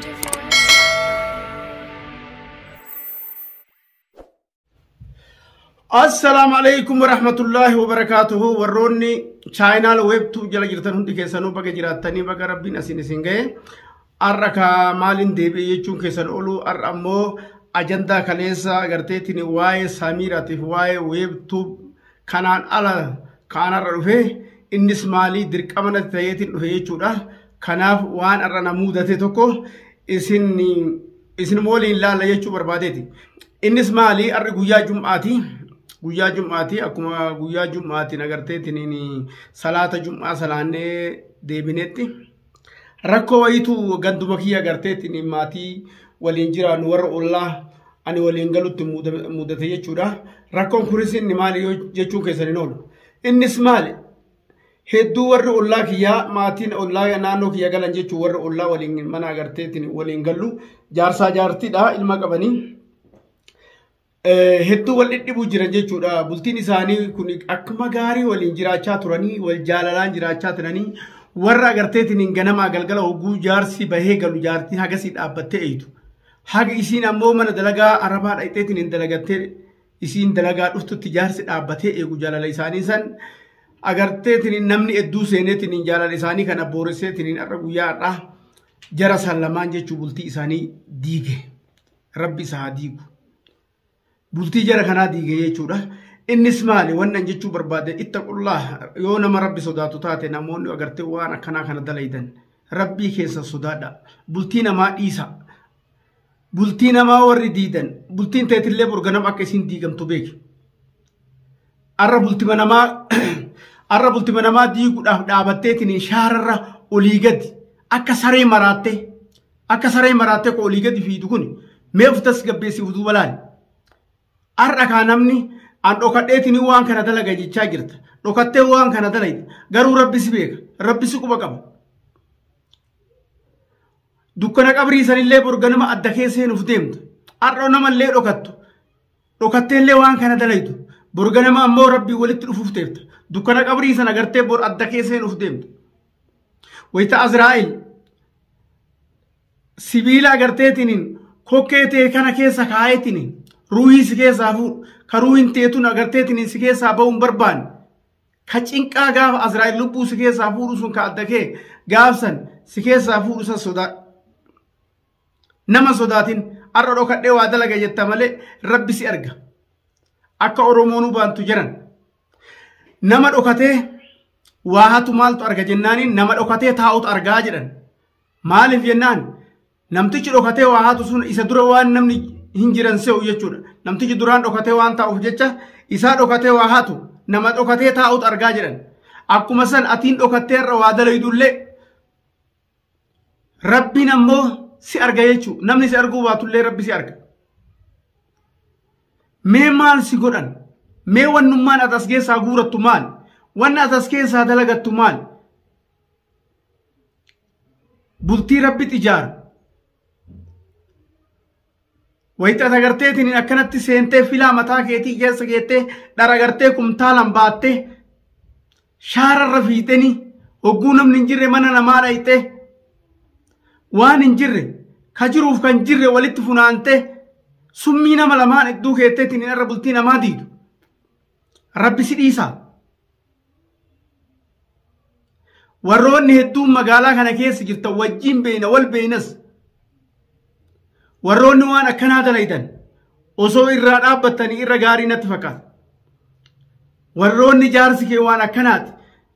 Thunderforest.com. Assalaamu alaikum warahmatullaahi wabarakaatuhu. Warroonni chaayinaal weebtuu jala jirtan hundi keessanuu baga jiraattanii, baga rabbiin asin isin ga'e. Har'a ka maaliin deebi'e jechuun keessan oolu, har'a ammoo ajandaa kaleessa agarteetiin waa'ee Samiiraatiif waa'ee weebtuu kanaan ala kaanarra dhufe. Innis maalii dirqama natti ta'eetiin dhufe jechuudha. Kanaaf waan har'a na mudate tokko isin waliin laalla jechuu barbaadeeti. Innis maali? Har'i guyyaa jum'aati. Guyyaa jum'aati, akkuma guyyaa jum'aatiin agarteetiin salaata jum'aa salaannee deebinetti. Rakkoo wayiitu ganduma kiyya agarteetiin maatii waliin jiraannu, warra ollaa ani waliin galutti mudate jechuudha. Rakkoon kunis inni maali jechuun keessan hin oolu. Innis maali? Hedduu warri ollaa kiyyaa, maatiin ollaa naannoo kiyya galan jechuun, warri ollaa waliin mana agarteetiin waliin gallu jaarsaa jaartiidha, ilma qabanii. Hedduu wal dhidhibuu jiran jechuudha. Bultiin isaanii kun akkuma gaarii waliin jiraachaa turanii, wal jaalalaan jiraachaa turanii, warra agarteetiin ganamaa galgala hogguu jaarsi bahee galu jaartiin hagasii dhaabbattee eeytu. Haga isiin ammoo mana dalagaa arabaa dhaqxeetiin hin dalagattee isiin dalagaa dhuftutti jaarsi dhaabbatee eegu. Jaalala isaanii san agarteetiin namni hedduu seeneetiin jaalala isaanii kana booresseetiin har'a guyyaa har'aa jara san lamaan jechuu bultii isaanii diige. Rabbi isa haa diigu. Bultii jara kanaa diige jechuudha. Innis maali wannan jechuu barbaade? Ittaqullaa, yoo nama rabbi sodaatu taate, namoonni agartee waan akkanaa kana dalaydan rabbii keessa sodaadha. Bultii namaa dhiisa. Bultii namaa warri diidan bultiin teetillee borganam akka isiin diigamtu beeki. Arra bultima namaa diiguudhaaf dhaabatteetiin shaararra olii gadi akka saree maraattee ko olii gadi fiidu kun mee of tasgabbeessiif duuba laali. Har'a kaa namni an dhokadheetiin waan kana dalaga jechaa jirta. Dhokattee waan kana dalayta. Garuu rabbi si beeka. Rabbi si quba qaba. Dukkana qabrii sanillee borganama adda keessa seenuuf deemtu. Har'a namallee dhokattu. Dhokatteellee waan kana dalaytu. Borganama ammoo rabbii walitti dhufuuf deemta. Dukkana qabrii sana agartee bor adda keessa seenuuf deemtu. Wayita Azraa'il sibiila agarteetiin kokkee ta'e kana keessa kaa'eetiin ruuhii si keessaa fuudhu, ka ruuhiin teetun agarteetiin si keessaa ba'uu hin barbaanne, ka cinqaa gaafa Azraa'il lubbuu si keessaa fuudhu sun, ka adda kee gaafsan si keessaa fuudhu san sodaa. Nama sodaatin. Har'a dhokadhee waa dalaga jetta malee rabbi si arga. Akka Oromoonuu baantu jiran. Nama dhokatee waa hatu maaltu arga jennaaniin, nama dhokatee taa'utu argaa jedhan. Maaliif jennaan, namtichi dhokatee waa hatu sun isa dura waan namni hin jiran se'u jechuudha. Namtichi duraan dhokatee waan taa'uuf jecha isaa dhokatee waa hatu nama dhokatee taa'utu argaa jedhan. Akkuma san atiin dhokattee irra waa dalaydullee rabbiin ammoo si arga jechuudha. Namni si arguu baatullee rabbi si arga. Mee maal si godhan? Mee wannummaan ati as keessaa guurattu maal? Wanni ati as keessaa dalagattu maal? Bultii rabbitti ijaaru. Wayita ati agarteetiin akkanatti seentee filaa mataa keetii keessa geettee dhara gartee kumtaalan baattee shaararra fiixanii hogguu namni hin jirre mana namaa dhayxee waan hin jirre, ka jiruuf kan jirre walitti funaantee summii nama lamaan hedduu keetteetiin irra bultii namaa diidu. Rabbi si dhiisaa. Warroonni hedduun magaalaa kana keessa jirtan wajjin beeyna, wal beeynas. Warroonni waan akkanaa dalaydan osoo irraa dhaabbattanii irra gaarii natti fakkaata. Warroonni jaarsi kee waan akkanaati.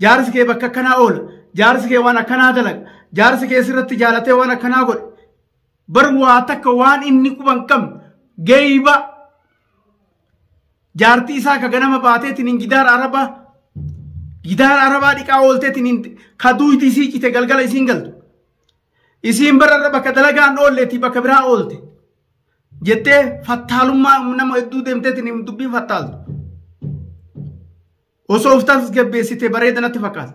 Jaarsi kee bakka akkanaa oola. Jaarsi kee waan akkanaa dalaga. Jaarsi kee sirratti jaalatee waan akkanaa godhe. Bar waa takka waan inni quban qabne geeyba jaartii isaa ka ganama baateetiin hin gidaara arabaa dhiqaa oolteetiin ka duuti isii cite galgala isiin galtu. Isiin bararra bakka dalagaan oolleetii bakka biraa oolte. Jettee fattaalummaa nama hedduu deemteetiin dubbiin fattaaltu. Osoo of tasgabbeessite bareeda natti fakkaata.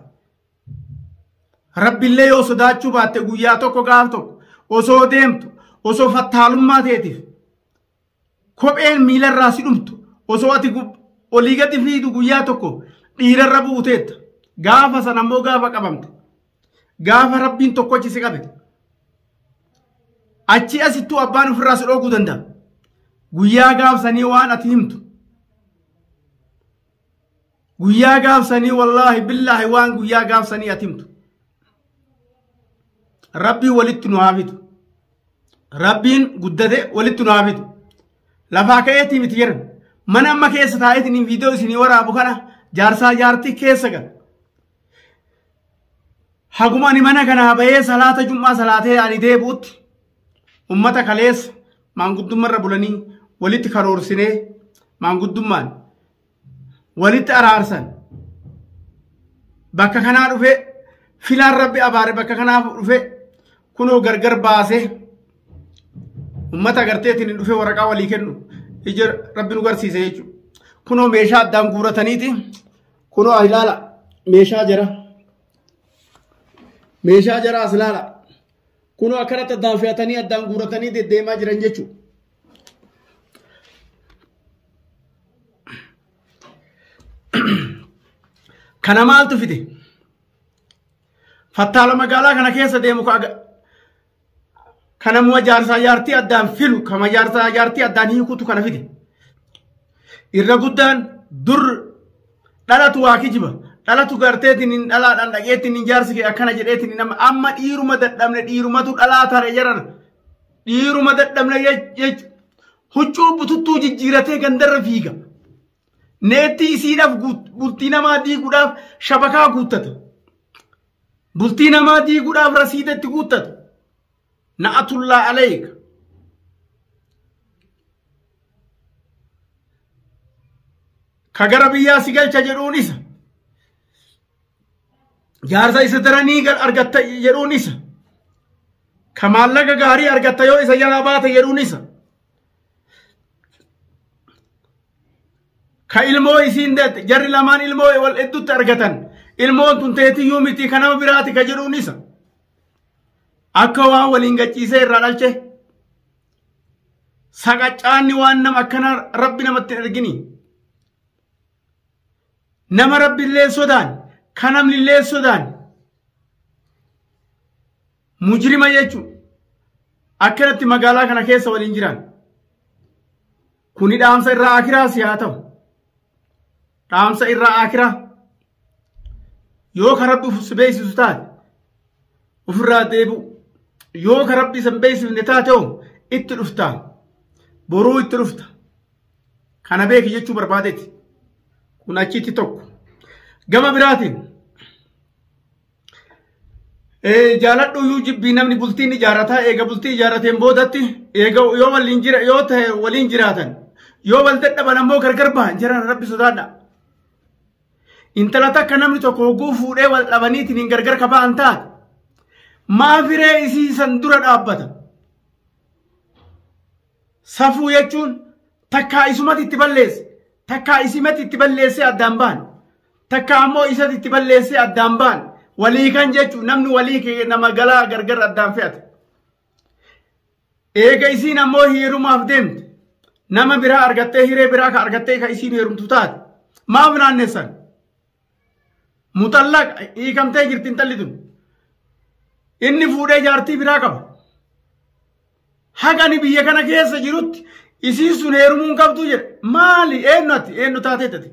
Rabbillee yoo sodaachuu baatte, guyyaa tokko gaaf tokko osoo deemtu, osoo fattaalummaa teetiif kopheen miilarraa si dhumtu, osoo ati olii gadi fiidu guyyaa tokko dhiirarra buuteetta. Gaafa san ammoo gaafa qabamte, gaafa rabbiin tokkochi si qabe. Achi asittuu abbaan ofirraa si dhooguu danda'a. Guyyaa gaafsanii waan ati himtu. Guyyaa gaafsanii wallaahi billaahi waan guyyaa gaafsanii ati himtu. Rabbiin walitti nu haa fidu. Rabbiin guddate walitti nu haa fidu. Lafaa ka'eetii miti jedhan. Mana amma keessa taa'eetiin viidiyoo isinii waraabu kana jaarsaa jaartii keessa gala. Haguma ani mana kanaa bahee salaata jum'aa salaatee ani deebi'utti ummata kaleessa maanguddummarra bulanii walitti karoorsinee maanguddummaan walitti araarsan bakka kanaa dhufee filaan rabbi abaare bakka kanaa dhufee kunoo gargar baasee ummata agarteetiin dhufee waraqaa walii kennu ija rabbi nu garsiise jechuudha. Kunoo meeshaa addaan guurataniiti kunoo ilaala meeshaa jara. Meeshaa jara as ilaala. Kunoo akkanatti addaan fe'atanii addaan guuratanii deddeemaa jiran jechuudha. Kana maaltu fide? Fattaala magaalaa kana keessa deemu kanamuma jaarsaa jaartii addaan filu kama jaarsaa jaartii addaan hiikutu kana fide. Irra guddaan dur dhalatu waa kijiba. Dhalatu garteetiin hin dhalaadhaan dhaqeetiin hin jaarsi kee akkana jedheetiin nama amma dhiiruma dadhabne dhiirumatu dhalaa tare jedhan. Dhiiruma dadhabne jechuudha. Huccuu bututtuu jijjiiratee gandarra fiiga. Neetti isiidhaaf bultii namaa diiguudhaaf shabakaa guuttata. Bultii namaa diiguudhaaf rasiida itti guuttata. Na'atullaa aleeka. Ka gara biyyaa si galcha jedhuun isa. Jaarsa isa daranii argatta jedhuun isa. Ka maallaqa gaarii argatta yoo isa jalaa baate jedhuun isa. Ka ilmoo isiin deette jarri lamaan ilmoo wal hedduutti argatan ilmoon tun teetiyyuu miti ka nama biraati ka jedhuun isa. Akka waan waliin gachiisee irraa dhalche. Saqaccaanni waan nama akkana rabbi namatti hin ergini. Nama rabbi illee sodaan ka namni illee sodaan mujrima jechuun akkanatti magaalaa kana keessa waliin jiran. Kuni dhaamsa irraa akiraa si haa ta'u. Dhaamsa irraa akiraa yoo ka rabbi si beeksisu taate ofirraa deebi'u. Yoo ka rabbi isa hin beeksifne taate hoo itti dhufta. Boruu itti dhufta. Kana beeki jechuu barbaadeeti. Kun achitti tokko. Gama biraatiin jaaladhu iyyuu jibbii namni bultiin ijaarrataa eega bultii ijaarrateen boodatti eega yoo waliin jira yoo ta'e waliin jiraatan yoo wal dadhaban ammoo gargar bahan jiran rabbi sodaadha. Intala takka namni tokko hogguu fuudhee wal dhabaniitiin hin gargar ka ba'an taate maafiree isii san dura dhaabbata. Safuu jechuun takkaa isumatti itti balleesse takkaa isimatti itti balleessee addaan ba'an takkaa ammoo isatti itti balleessee addaan ba'an walii kan jechuun namni walii nama galaa gargar addaan fe'ata. Eega isiin ammoo heerumaaf deemte nama biraa argattee hiree biraa ka argattee ka isiin heerumtu taate maaf naannessan? Muxallaqa hiikamtee jirti intalli tun. Inni fuudhee jaartii biraa qaba. Haga ani biyya kana keessa jirutti isiin sun heerumuu hin qabdu jedhe. Maali eenyu ati eenyu taatee ati?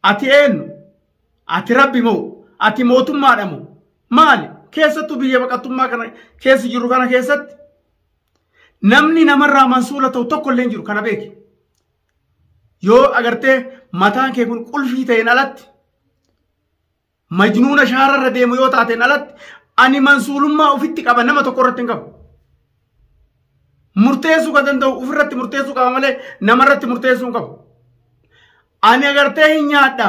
Ati eenyu? Ati rabbi moo? Ati mootummaadha moo? Maali? Keessattuu biyya baqattummaa kana keessa jiru kana keessatti namni namarraa mansuula ta'u tokko illee hin jiru kana beeki. Yoo agartee mataan kee kun qulfii ta'een alatti majnuuna shaararra deemu yoo taateen alatti ani mansuulummaa ofitti qaba nama tokko irratti hin qabu. Murteessuu kan danda'u ofirratti murteessuu qaba malee namarratti murteessuu hin qabu. Ani agartee hin nyaadha,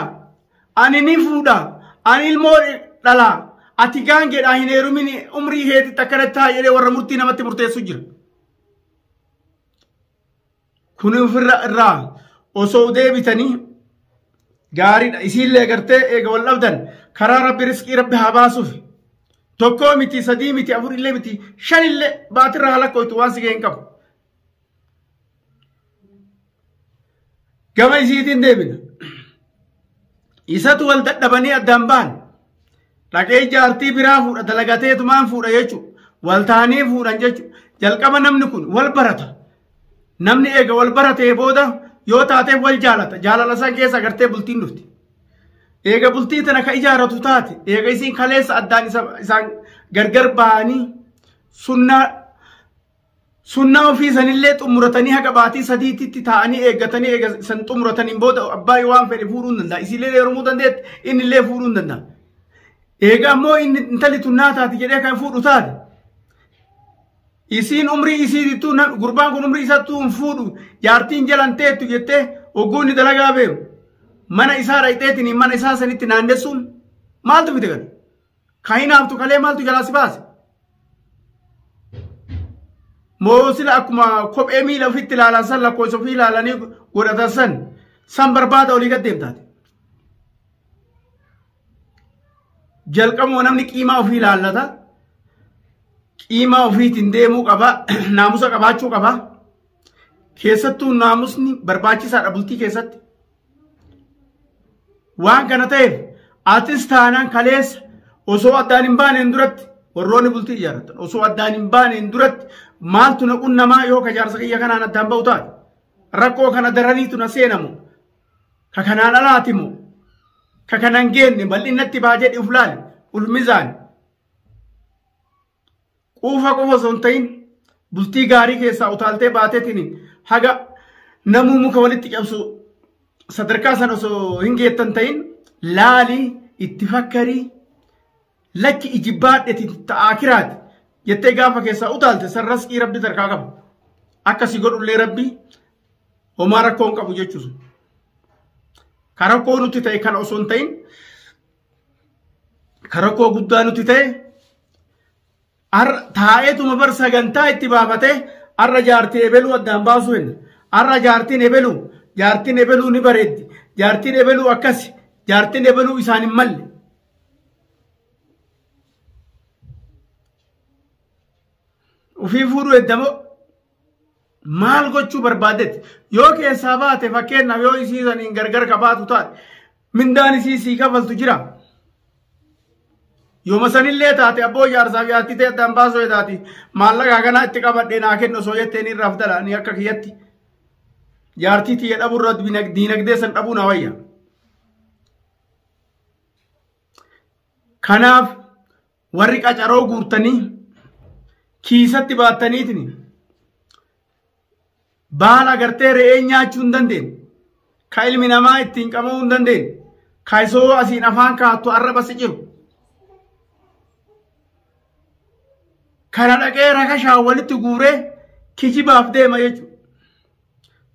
ani ni fuudha, ani ilmoo dhalaa, ati gaangeedhaa hin heerumin umrii keetitti akkanatti taa jedhee warra murtii namatti murteessu jira. Kun ofirra irraa osoo deebitanii gaariidha. Isiillee agartee eega wal dhabdan karaa rabbi riskii rabbi haa baasuuf. Tokkoo miti, sadii miti, afur illee miti, shan illee baatirra haa lakkooftu waan si ga'e hin qabu. Gama isiitiin deebina. Isatu wal dadhabanii addaan ba'an. Dhaqee jaartii biraa fuudha dalagateetumaan fuudha jechuudha. Wal ta'anii fuudhan jechuudha. Jalqaba namni kun wal barata. Namni eega wal baratee booda yoo taateef wal jaalata. Jaalala san keessa agartee bultiin dhufti. Eega bultii tana ka ijaaratu taate, eega isiin kaleessa addaan isaan gargar ba'anii sunnaa ofii sanillee xumuratanii haga baatii sadiititti taa'anii eeggatanii eega san xumurataniin booda abbaa waan fedhe fuudhuu hin danda'a. Isiillee heerumuu dandeetti, innillee fuudhuu hin danda'a. Eega ammoo inni intalli tun naa taati jedhee kan fuudhu taate. Isiin umrii isiitittuu gurbaan kun umrii isattuu hin fuudhu jaartiin jalan teettu jettee hogguu inni dalagaa beeku. Mana isaa dhaqxeetiin mana isaa sanitti naannessuun maaltu fide kana? Kan hinaaftu kalee maaltu jalaa si baase? Moo sila akkuma kophee miila ofitti ilaalan san lakkoofsa ofii ilaalanii godhatan san barbaada olii gad deemtaate. Jalqabuma namni qiimaa ofii ilaallata. Qiimaa ofiitiin deemuu qaba. Naamusa qabaachuu qaba. Keessattuu naamusni barbaachisaadha bultii keessatti. Waan kana ta'eef atis taanaan kaleessa osoo addaan hin baaneen duratti warroonni bultii ijaarratan osoo addaan hin baaneen duratti maaltu na qunnamaa yoo ka jaarsa kiyya kanaan addaan ba'u taate rakkoo kana daraniitu na seenamu ka kanaan alaatimu ka kanan geenne bal'innatti baa jedhi uf laali ulmizaan quufa qofa osoo hin ta'in bultii gaarii keessaa utaaltee baateetiin haga namuu muka walitti cabsu sadarkaa sana osoo hin geettan ta'in laalii itti fakkarii lakki ijibbaadheeti ta'aa kiraati jettee gaafa keessaa utaalte san rasqii rabbi tarkaa qaba. Akkasii godhullee rabbi homaa rakkoo hin qabu jechuudha. Ka rakkoo nuti ta'e kana osoo hin ta'in ka rakkoo guddaa nuti ta'e taa'eetuma bar sagantaa itti baafatee har'a jaartii ebeluu addaan baasuu hin har'a jaartiin ebeluu jaartiin ebeluu ni bareeddi jaartiin ebeluu akkasi jaartiin ebeluu isaan hin malle. Ufii fuudhuu eddamoo maal gochuu barbaadetti yoo keessaa baate fakkeenyaaf yoo isii saniin gargar ka baatu taate mindaan isii sii kafaltu jira. Yooma sanillee taate abboo jaarsaaf jaartii ta'e addaan baasuu taate maallaqa kanaa itti qabadhee naa kennu osoo jetteen irraa fudhadha ni akka kiyyatti. Jaartii tiyya dhabuurra diinagdee san dhabuu na wayya. Kanaaf warri qacaroo guurtanii kiisatti baattaniitiin baala agartee re'ee nyaachuu hin dandeenye ka ilmi namaa ittiin qabamuu hin dandeenye ka isoo asiin afaan kaattu arraba si jiru. Kana dhaqee rakashaa walitti guuree kijibaaf deema jechuudha.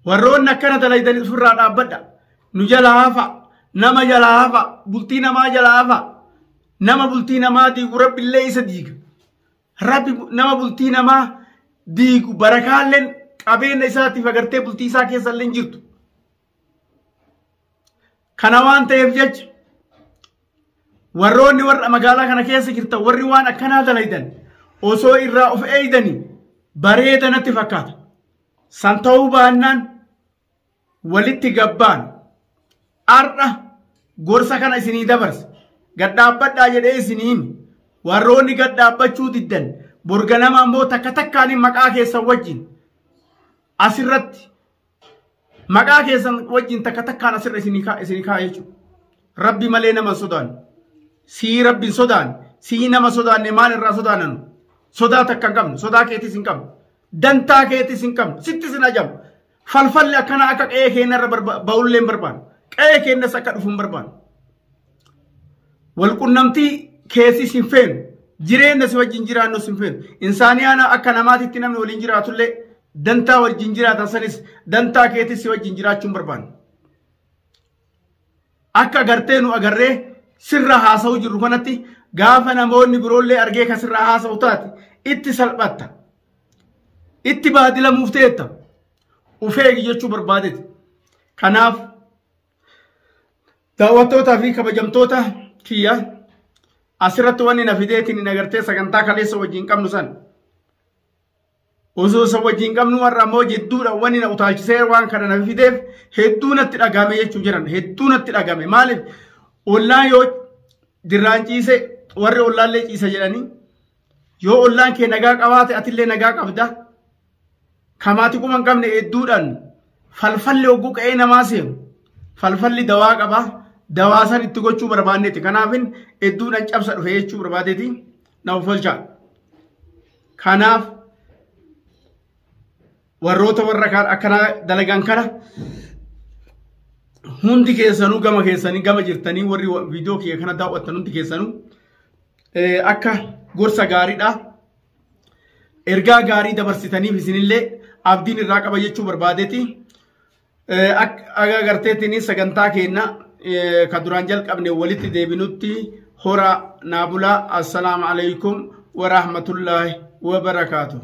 Warroonni akkana dalaydan ofirraa dhaabbadha. Nu jalaa hafa, nama jalaa hafa, bultii namaa jalaa hafa. Nama bultii namaa diigu rabbi illee isa diiga. Rabbi nama bultii namaa diigu barakaalleen qabeenya isaatiif agartee bultii isaa keessa illee hin jirtu. Kana waan ta'eef jecha warroonni warra magaalaa kana keessa jirtan warri waan akkanaa dalaydan osoo irraa of eeydanii bareeda natti fakkaata. San ta'uu baannaan walitti gabbaan har'a gorsa kana isinii dabarsa. Gad dhaabbadhaa jedhee isinii himi. Warroonni gad dhaabbachuu diddan borganama ammoo takka takkaan maqaa keessan wajjin asirratti maqaa keessan wajjin takka takkaan asirra isinii kaa jechuudha. Rabbi malee nama hin sodaannu. Sii rabbi hin sodaanne. Sii nama sodaanne maal irraa sodaananu? Sodaa takka hin qabnu. Sodaa keetis hin qabnu. Dantaa keetis hin qabnu. Sittis hin ajamu. Falfalli akkana akka qe'ee keenya irra ba'ullee hin barbaannu. Qe'ee keenyas akka dhufu hin barbaannu. Walqunnamtii keessis hin feenu. Jireenya si wajjin jiraannus hin feenu. Insaaniyaana akka namaatitti namni waliin jiraatullee dantaa wajjin jiraatan sanis dantaa keetis si wajjin jiraachuu hin barbaannu. Akka agartee nu agarree sirra haasa'u jirru kanatti gaafa namoonni biroollee argee ka sirra haasa'u taate itti salphatta. Itti baadilamuuf teetta. Ufeegi jechuu barbaadeeti. Kanaaf daawwattootaa fi kabajamtoota kiyya asirratti wanni na fideetiin hin agartee sagantaa kaleessa wajjin qabnu san. Osoo isa wajjin qabnu warra ammoo jidduudha wanni na utaalchisee waan kana na fideef hedduu natti dhagahame jechuu jiran hedduu natti dhagahame maaliif ollaan yoo dirraan ciise warri ollaallee ciisa jedhanii Yoo ollaan kee nagaa qabaate atillee nagaa qabda. Kamaati kuma hin qabne hedduudhaan falfalli hogguu qe'ee namaa seenu. Falfalli dawaa qaba. Dawaa san itti gochuu barbaanneeti. Kanaafin hedduudhaan cabsa dhufe jechuu barbaadeeti. Na offolchaa. Kanaaf warroota warra kaan akkanaa dalagan kana hundi keessanuu gama keessanii gama jirtanii warri viidiyoo kiyya kana daawwattan hundi keessanuu akka gorsa gaariidha. Ergaa gaarii dabarsitaniif isinillee abdiin irraa qaba jechuu barbaadeeti. Akka agarteetiin sagantaa keenya ka duraan jalqabne walitti deebinutti hora naabulaa. Assalaamu alaikum wa rahmatullaahi wa barakaatuh.